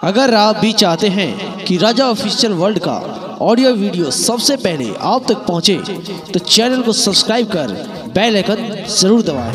अगर आप भी चाहते हैं कि राजा ऑफिशियल वर्ल्ड का ऑडियो वीडियो सबसे पहले आप तक पहुंचे, तो चैनल को सब्सक्राइब कर बेल आइकन जरूर दबाएं।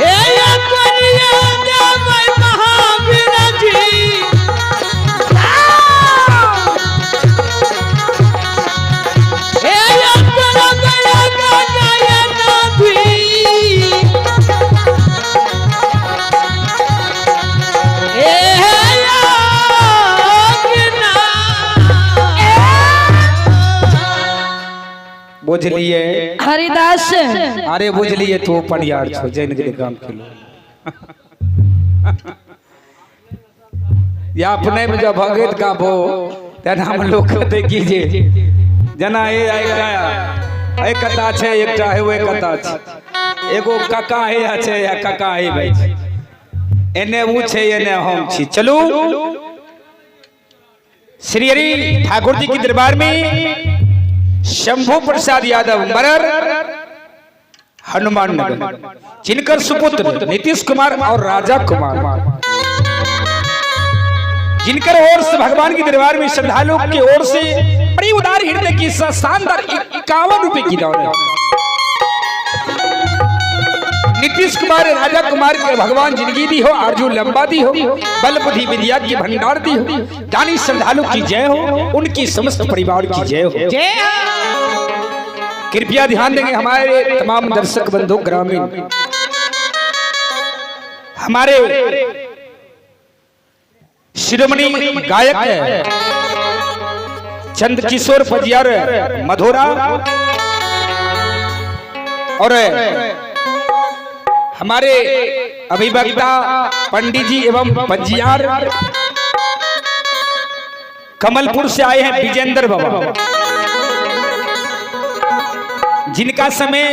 Hey, बुझलिए। हरिदास। अरे बुझलिए, तू अपन यार छो, जैन गेले काम के लो। या अपने में जब भगत गाबो तहन हम लोग कहते की जे जना ए एकटा एक कता छै, एकटा हे ओहि कता छै, एगो काका हे छै या काका हे भाई छै, एने ऊ छै एने हम छी। चलू श्री हरि ठाकुर जी के दरबार में शंभू प्रसाद यादव मरर हनुमान नगर, जिनकर सुपुत्र नीतीश कुमार और राजा कुमार, जिनकर ओर से भगवान के दरबार में श्रद्धालु की ओर से बड़ी उदार हृदय की शानदार 51 रुपए की दौलत। नीतीश कुमार राजा कुमार के भगवान जिंदगी दी हो, आरजू लंबा दी हो, बल बुद्धि विद्या की भंडार दी हो, दानी श्रद्धालु की जय हो, उनकी समस्त परिवार की जय हो। जय हो। कृपया ध्यान देंगे हमारे तमाम दर्शक बंधु ग्रामीण, हमारे शिरोमणि गायक चंद किशोर पजियार मधुरा और हमारे अभिवक्ता पंडित जी एवं पंजियार कमलपुर से आए हैं विजेंद्र बाबा, जिनका समय